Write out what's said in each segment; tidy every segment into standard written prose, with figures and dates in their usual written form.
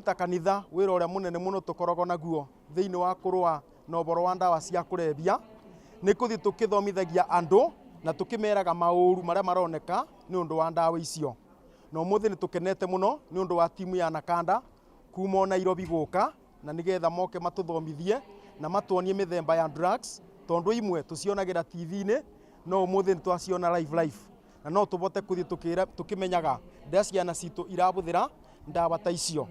Ithuĩ ta kanitha wĩra ũrĩa mũnene mũno tũkoragwo naguo thĩinĩ wa kũrũa na ũboro wa ndawa cia kũrebia nĩ kũthiĩ tũkĩthomithagia andũ na tũkĩmeraga maũru marĩa maroneka nĩ ũndũ wa ndawa icio. Na ũmũthĩ nĩ tũkenete mũno nĩ ũndũ wa timu ya Nakanda kuma o Nairobi gũka na nĩgetha moke matũthomithie na matuonie mĩthemba ya drugs tondũ imwe tũcionagĩra TV-inĩ no ũmũthĩ nĩ twaciona live live na no tũbote kũthiĩ tũkĩmenyaga ndĩa ciana citũ irabũthĩra ndawa ta icio.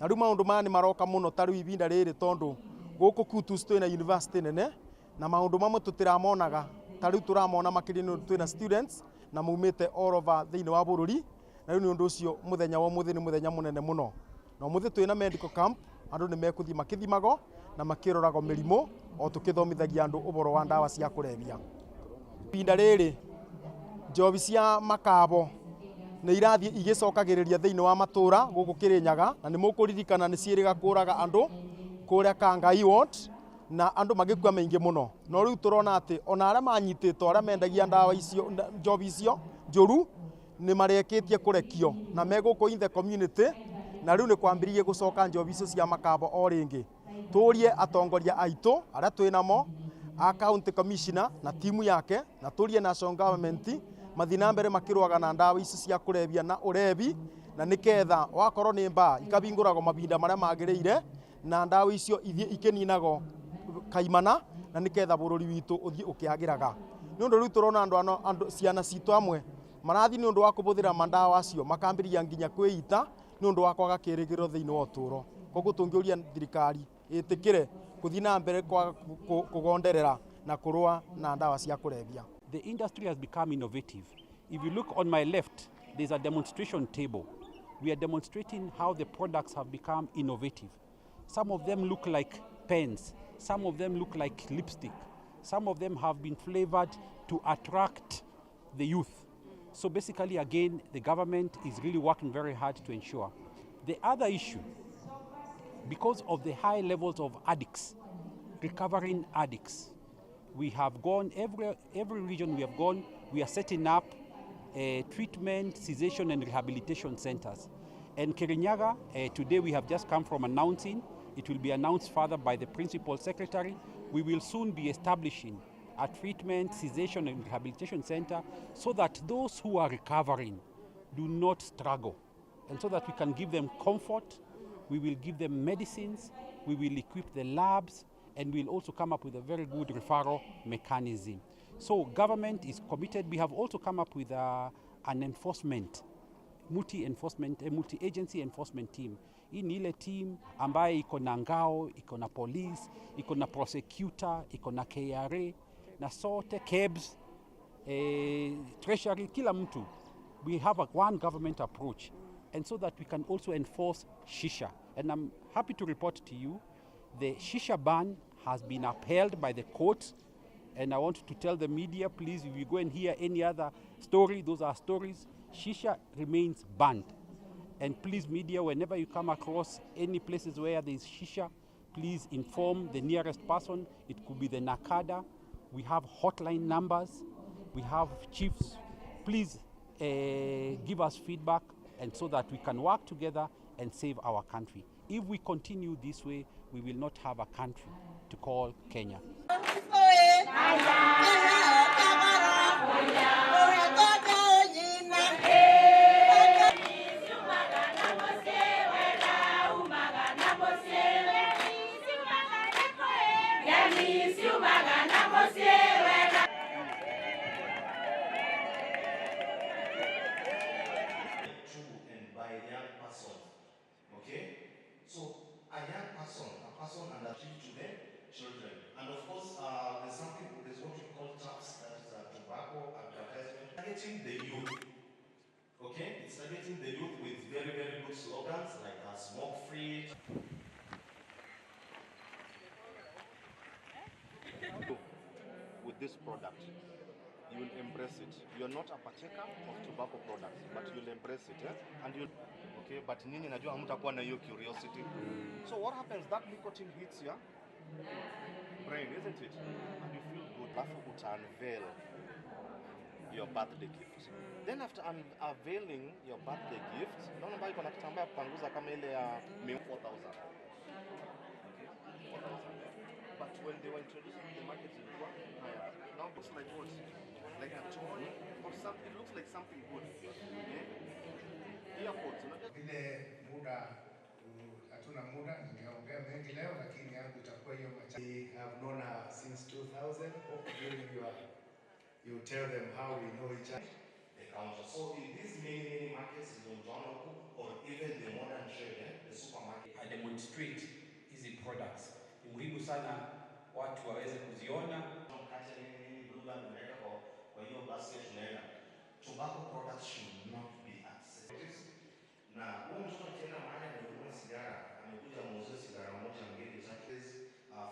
Na rĩu maũndũ maya nĩ maroka mũno ta rĩu ibinda rĩrĩ tondũ gũkũ Kutus twĩna university nene na maũndũ mamwe tũtiramonaga ta rĩu tũramona makĩria nĩ ũndũ twĩna students na maumĩte all over thĩinĩ wa bũrũri na rĩu nĩ ũndũ ũcio mũthenya wa ũmũthĩ nĩ mũthenya mũnene mũno. Na ũmũthĩ twĩna medical camp andũ nĩ mekũthiĩ makĩthimago na makĩrorago mĩrimũ o tũkĩthomithagia andũ ũboro wa ndawa cia kũrebia. Ibinda rĩrĩ njobi cia makabo nĩ irathiĩ igĩcokagĩrĩria thĩinĩ wa matũra gũkũ Kĩrĩnyaga na nĩ mũkũririkana nĩ ciĩrĩga kũraga andũ kũrĩa Kangai ward na andũ magĩkua maingĩ mũno. No rĩu tũrona atĩ ona arĩa manyitĩtwo arĩa mendagia ndawa icio njobi icio njũru nĩ marekĩtie kũrekio na megũkũ in the community na rĩu nĩ kwambĩrĩirie gũcoka njobi icio cia makabo o rĩngĩ. Tũrie atongoria aitũ arĩa twĩnamo a county commissioner na timu yake na tũrie national government mathiĩ na mbere makĩrũaga na ndawa ici cia kũrebia na ũrebi na nĩketha wakorwo nĩ mbaa ikabingũragwo mabinda marĩa magĩrĩire na ndawa icio ithiĩ ikĩninagwo kaimana na nĩketha bũrũri witũ ũthiĩ ũkĩagĩraga. Nĩ ũndũ rĩu tũrona andũ andũ ciana citũ amwe marathiĩ nĩ ũndũ wa kũbũthĩra mandawa acio makambĩrĩria nginya kwĩita nĩ ũndũ wa kwaga kĩrĩgĩrĩro thĩinĩ wa ũtũũro. Koguo tũngĩũria thirikari ĩtĩkĩre kũthiĩ na mbere kwa kũgonderera na kũrũa na ndawa cia kũrebia. The industry has become innovative. If you look on my left, there's a demonstration table. We are demonstrating how the products have become innovative. Some of them look like pens. Some of them look like lipstick. Some of them have been flavored to attract the youth. So basically, again, the government is really working very hard to ensure. The other issue, because of the high levels of addicts, recovering addicts, we have gone, every region we have gone, we are setting up treatment, cessation and rehabilitation centers. And Kirinyaga, today we have just come from announcing, it will be announced further by the principal secretary, we will soon be establishing a treatment, cessation and rehabilitation center so that those who are recovering do not struggle. And so that we can give them comfort, we will give them medicines, we will equip the labs, and we'll also come up with a very good referral mechanism. So government is committed. We have also come up with an enforcement, multi-enforcement, a multi-agency enforcement team. Hii ni ile team ambaye iko na ngao, iko na police, iko na prosecutor, iko na KRA, na sote KEBS, Treasury, kila mtu. We have a one government approach, and so that we can also enforce shisha. And I'm happy to report to you, the shisha ban has been upheld by the court, and I want to tell the media, please, if you go and hear any other story, those are stories, shisha remains banned. And please, media, whenever you come across any places where there is shisha, please inform the nearest person. It could be the Nakada. We have hotline numbers. We have chiefs. Please give us feedback, and so that we can work together and save our country. If we continue this way, we will not have a country to call Kenya. So a young person, a person under 3 to the children. And of course, there's something, there's what we call TAPS, that is a tobacco advertisement, targeting the youth. Okay, it's targeting the youth with very, very good slogans like smoke-free. With this product, you will embrace it. You are not a partaker of tobacco products, but you'll embrace it. Eh? And you'll, okay, but nyinyi najua hamtakuwa na hiyo curiosity. So what happens? That nicotine hits your brain, isn't it? And you feel good. Alafu uta unveil Your birthday gift. Then after unveiling your birthday gift, naona ambayo iko na kitambaa ya kupanguza kama ile ya 4000. Okay, 4000. Eh? But when they were introduced to the market zilikuwa higher. Now it looks like what? Like a toy or something. It looks like something good. Yeah? Earpods, unajua. Vile muda hatuna muda, ningeongea mengi leo, lakini yangu itakuwa hiyo machache. We have known her since 2000. Hope during your you tell them how we know each other. The counter. So in these many, many markets in Mtwana huku, or even the modern trade, eh, the supermarket. I demonstrate hizi products. Ni muhimu sana watu waweze kuziona. Mkate, nini nini, Blue Band unaweka kwa hiyo basket unaenda. Tobacco products should not be accessed. Na huyu mtoto akienda mahali amenunua sigara, amekuja muuzie sigara moja, mbili, tatu,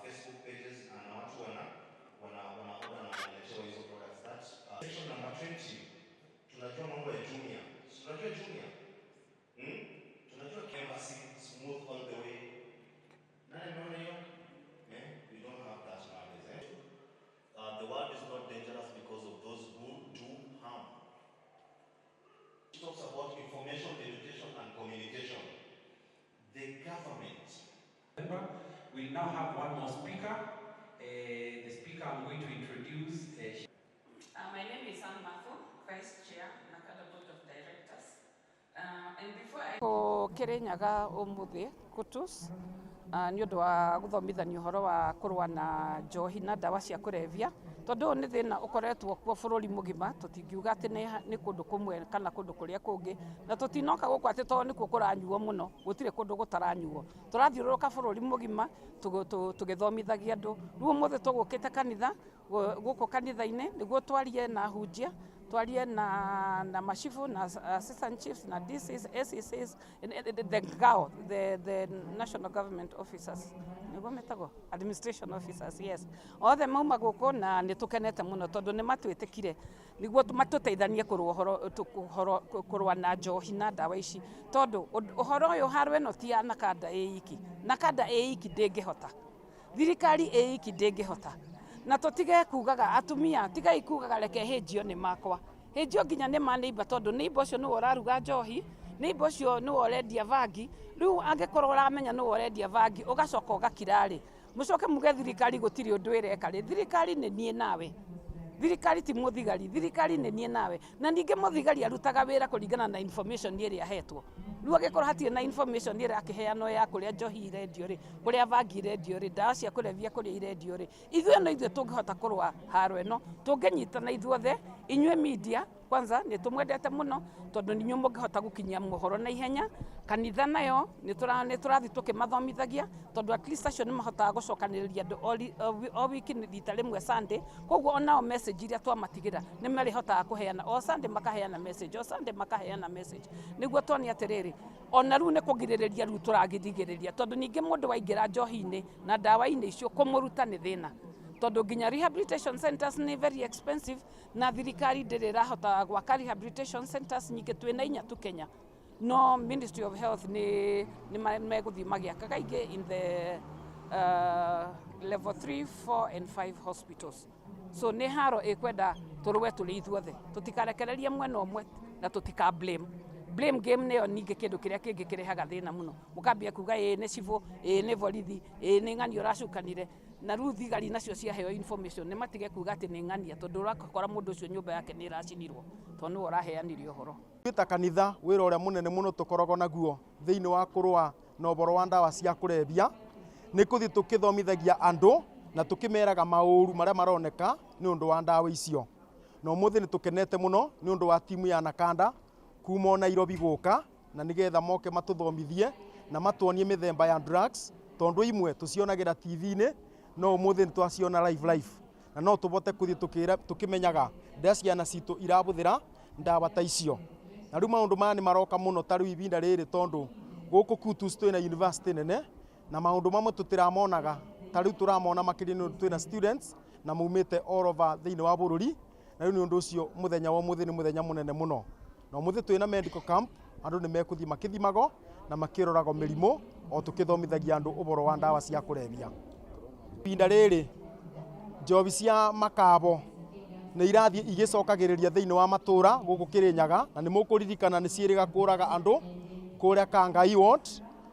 Facebook pages na watu wana order na wanaletewa hizo products. That section number 20, tunajua mambo ya Jumia. Si tunajua Jumia? Hmm? Tunajua Embassy, smooth all the way. Nani ameona hiyo? Eh? We don't have that nowadays, eh? The world is not dangerous because of those who do harm. It talks about information, education, and communication. The government. We'll now have one more speaker. The speaker I'm going to introduce. My name is Ann Mathu, Vice Chair, NACADA Board of Directors. And before I Ko Kirinyaga umuthi Kutus nĩ ũndũ wa gũthomithania ũhoro wa kũrũa na njohi na ndawa cia kũrebia, tondũ ũyũ nĩ thĩna ũkoretwo kuo bũrũri mũgima. Tũtingiuga atĩ nĩ kũndũ kũmwe kana kũndũ kũrĩa kũngĩ, na tũtinoka gũkũ atĩ tondũ nĩkuo kũranyuo mũno. Gũtirĩ kũndũ gũtaranyuo. Tũrathiũrũrũka bũrũri mũgima tũgĩthomithagia andũ. Rĩu ũmũthĩ tũgũkĩte kanitha gũkũ kanitha-inĩ nĩguo twarie na hunjia, twarie na machifu na assistant chiefs na DCs, ACCs, and the GAO, the national government officers, nĩguo metagwo administration officers, yes, othe mauma gũkũ na nĩ tũkenete mũno tondũ nĩ matwĩtĩkire nĩguo matũteithanie kũrũa ũhoro kũrũa na njohi na ndawa ici, tondũ ũhoro ũyũ, haro ĩno ti ya NACADA ĩ iki. NACADA ĩ iki ndĩngĩhota, thirikari ĩ iki ndĩngĩhota. Na tũtige kugaga atumia, tigai kugaga reke hĩnjio nĩ makwa, hĩnjio nginya nĩ ma neighbor, tondũ neighbor ũcio nĩwe ũraruga njohi, neighbor ũcio nĩwe ũrendia bangi. Rĩu angĩkorwo ũramenya nĩwe ũrendia bangi, ũgacoka ũgakira rĩ, mũcoke muge thirikari gũtirĩ ũndũ ĩreka rĩ? Thirikari nĩ niĩ nawe. Thirikari ti mũthigari, thirikari nĩ niĩ nawe. Na ningĩ mũthigari arutaga wĩra kũringana na information ĩrĩa ahetwo. Rĩu angĩkorwo hatirĩ na information ĩrĩa akĩheanwo ya kũrĩa njohi irendio rĩ, kũrĩa bangi irendio rĩ, ndawa cia kũrebia kũrĩa irendio rĩ, ithuĩ no ithuĩ tũngĩhota kũrũa haro ĩno tũngĩnyitana ithuothe. Inyuĩ media kwanza nĩ tũmwendete mũno tondũ nĩ inyuĩ mũngĩhota gũkinyia mohoro na ihenya. Kanitha nayo nĩ tũrathiĩ tũkĩmathomithagia tondũ at least acio nĩ mahotaga gũcokanĩrĩria andũ o wiki rita rĩmwe Sunday. Koguo onao message iria twamatigĩra nĩ marĩhotaga kũheana o Sunday, makaheana message o Sunday, makaheana message nĩguo tuone atĩrĩrĩ, ona rĩu nĩ kũgirĩrĩria, rĩu tũragirĩrĩria, tondũ ningĩ mũndũ waingĩra njohi-inĩ na ndawa-inĩ icio, kũmũruta nĩ thĩna, tondũ nginya rehabilitation centers nĩ very expensive na thirikari ndĩrĩ ĩrahota gwaka rehabilitation centers nyingĩ. Twĩna inya tu Kenya, no Ministry of Health nĩ megũthiĩ magĩakaga ingĩ in the level 3, 4 and 5 hospitals. So nĩ haro ĩkwenda tũrũe tũrĩ ithuothe, tũtikarekererie mwena ũmwe na tũtika blame. Blame game nĩyo ningĩ kĩndũ kĩrĩa kĩngĩ kĩrehaga thĩna mũno. Mũkambia kuga ĩĩ nĩ cibũ, ĩĩ nĩ borithi, ĩĩ nĩ ng'ania ũracukanire. Na rĩu thigari nacio ciaheo information nĩ matige kuga atĩ nĩ ng'ania, tondũ ũrakora mũndũ ũcio nyũmba yake nĩ ĩracinirwo tondũ nĩwe ũraheanire ũhoro. Ithuĩ ta kanitha, wĩra ũrĩa mũnene mũno tũkoragwo naguo thĩinĩ wa kũrũa na ũhoro wa ndawa cia kũrebia nĩ kũthiĩ tũkĩthomithagia andũ na tũkĩmeraga maũru marĩa maroneka nĩ ũndũ wa ndawa icio. Na ũmũthĩ nĩ tũkenete mũno nĩ ũndũ wa timu ya NACADA kuma o Nairobi gũka na nĩgetha moke matũthomithie na matuonie mĩthemba ya drugs, tondũ imwe tũcionagĩra TV-inĩ, no ũmũthĩ nĩ twaciona live live, na no tũbote kũthiĩ tũkĩmenyaga ndĩa ciana citũ irabũthĩra ndawa ta icio. Na rĩu maũndũ maya nĩ maroka mũno ta rĩu ibinda rĩrĩ, tondũ gũkũ Kutus twĩna university nene na maũndũ mamwe tũtiramonaga ta rĩu tũramona makĩria nĩ ũndũ twĩna students na maumĩte all over thĩinĩ wa bũrũri. Na rĩu nĩ ũndũ ũcio mũthenya wa ũmũthĩ nĩ mũthenya mũnene mũno, na ũmũthĩ twĩna medical camp. Andũ nĩ mekũthiĩ makĩthimagwo na makĩroragwo mĩrimũ o tũkĩthomithagia andũ ũhoro wa ndawa cia kũrebia. Ihinda rĩrĩ njobi cia makabo Nĩ irathiĩ igĩcokagĩrĩria thĩinĩ wa matũra gũkũ Kĩrĩnyaga, na nĩ mũkũririkana nĩ ciĩrĩga kũraga andũ kũrĩa Kangai ward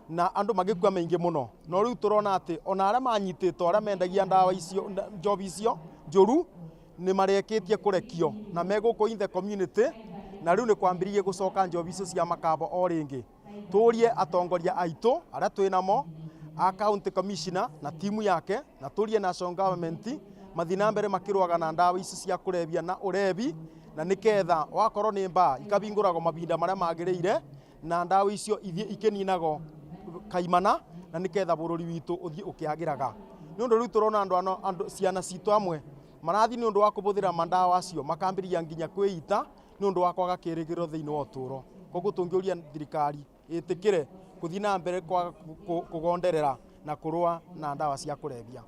na andũ magĩkua maingĩ mũno. No rĩu tũrona atĩ ona arĩa manyitĩtwo, arĩa mendagia ndawa icio, njobi icio njũru, nĩ marekĩtie kũrekio na me gũkũ in the community, na rĩu nĩ kwambĩrĩirie gũcoka njobi icio cia makabo o rĩngĩ. Tũrie atongoria aitũ arĩa twĩ namo a county commissioner na timu yake, na tũrie national government mathiĩ na mbere makĩrũaga na ndawa ici cia kũrebia na ũrebi, na nĩketha wakorwo nĩ mbaa ikabingũragwo mahinda marĩa magĩrĩire na ndawa icio ithiĩ ikĩninagwo kaimana, na nĩketha bũrũri witũ ũthiĩ ũkĩagĩraga. Nĩ ũndũ rĩu tũrona andũ ano, andũ ciana citũ amwe marathiĩ nĩ ũndũ wa kũbũthĩra mandawa acio makambĩrĩria nginya kwĩita nĩ ũndũ wa kwaga kĩrĩgĩrĩro thĩinĩ wa ũtũũro. Koguo tũngĩũria thirikari ĩtĩkĩre gũthiĩ na mbere kwaga kũgonderera na kũrũa na ndawa cia kũrebia.